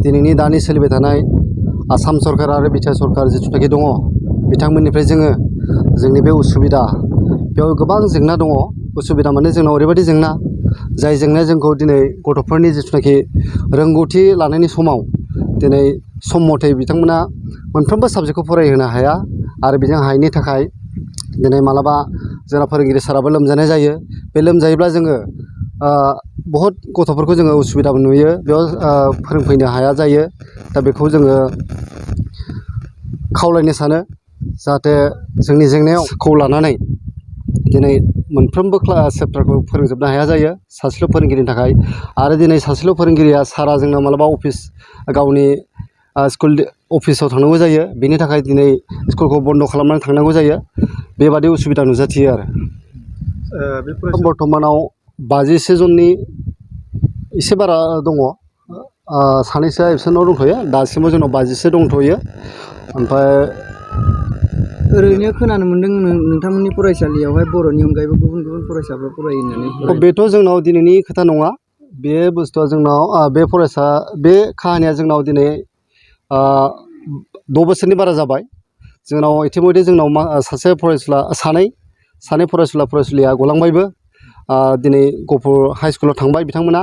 दिनैनि दानि सोलिबाय थानाय आसाम सरकार आरो बिटिआर सरकार जिथुनाखि दङ बिथांमोननिफ्राय जोङो जोंनि बे उसुबिदा बेयाव गोबां जेंना दङ। उसुबिदा माने जोंनाव ओरैबायदि जेंना जाय जेंनाया जोंखौ दिनै गथ'फोरनि जिथुनाखि रोंगौथि लानायनि समाव दिनै सम मथे बिथांमोना मोनफ्रोमबो साबजेक्टखौ फरायहोनो हाया आरो बेजों हायैनि थाखाय दिनै मालाबा जोंना फोरोंगिरि साराबो लोमजानाय जायो। बे लोमजायोब्ला जोङो बहुद गथ'फोरखौ जोङो उसुबिदाबो नुयो, बेयाव फोरोंफैनो हाया जायो। दा बेखौ जोङो खावलायनो सानो जाहाथे जोंनि जेंनाखौ लानानै दिनै मोनफ्रोमबो चेप्टारखौ फोरोंजोबनो हाया जायो सासेल' फोरोंगिरिनि थाखाय। आरो दिनै सासेल' फोरोंगिरिया सारा जोंना मालाबा अफिस गावनि स्कुल अफिसाव थांनांगौ जायो, बेनि थाखाय दिनै स्कुलखौ बन्द' खालामनानै थांनांगौ जायो। बेबादि उसुबिदा नुजाथियो आरो बर्थमानाव 50सो जननि एसे बारा दङ। सानैसोआ एबसेन्टआव दंथ'यो। दासिमाव जोंनाव 50सो दंथ'यो। ओमफ्राय ओरैनो खोनानो मोन्दों नोंथांमोननि फरायसालियावहाय बर'नि अनगायैबो गुबुन गुबुन फरायसाफोर फरायो होननानै। बेथ' जोंनाव दिनैनि खोथा नङा। बे बुस्थुआ जोंनाव बे काहानिया जोंनाव दिनै 6 बोसोरनि बारा जाबाय। जोंनाव इतिमयधे जोंनाव सानै फरायसुलिया गलांबायबो। दिनै गहपुर हाइ स्कुलाव थांबाय बिथांमोना।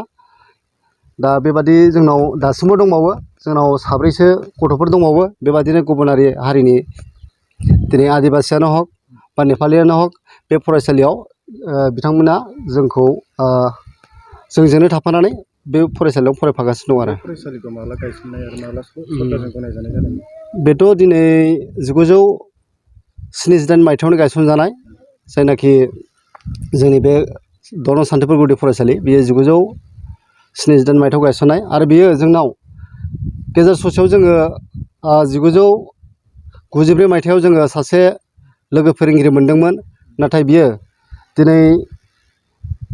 दा बेबादि जोंनाव दासिमबो दंबावो। जोंनाव 7सो गथ'फोर दंबावो बेबादिनो गुबुनारि हारिनि, दिनै आदिबासियानो हक बा नेपालियानो हक बे फरायसालियाव बिथांमोना जोंजोंनो थाफानानै बे फरायसालियाव फरायफागासिनो दं आरो। फरायसालिखौ माब्ला गायसननाय आरो माब्ला सरकारजों गनायजानाय जादोंमोन? बेथ' दिनै 1979 मायथाइयावनो गायसनजानाय, जायनाखि जोंनि बे दरं सान्तिपुर गुदि फरायसालि बेयो 1979 मायथाइयाव गायसननाय। आरो बेयो जोंनाव गेजेर ससेयाव जोङो 1994 मायथाइयाव जोङो सासे लोगो फोरोंगिरि मोनदोंमोन। नाथाय बियो दिनै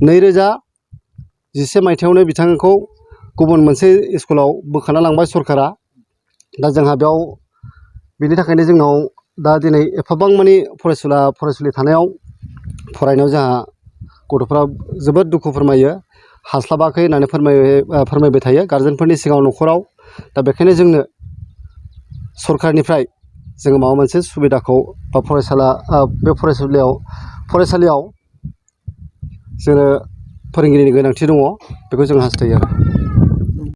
2011 मायथाइयावनो बिथांखौ गुबुन मोनसे स्कुलाव बोखाना लांबाय सरकारा। दा जोंहा बेयाव बेनि थाखायनो जोंनाव दा दिनै एफाबां मानि फरायसुलि थानायाव फरायनायाव जोंहा गथ'फ्रा जोबोद दुखु फोरमायो, हास्लाबाखै होननानै फोरमायबाय थायो गारजेनफोरनि सिगाङाव न'खराव। दा बेखायनो जोंनो सरकारनिफ्राय जोङो माबा मोनसे सुबिदाखौ बा बे फरायसालियाव जोङो फोरोंगिरिनि गोनांथि दङ, बेखौ जों हास्थायो आरो।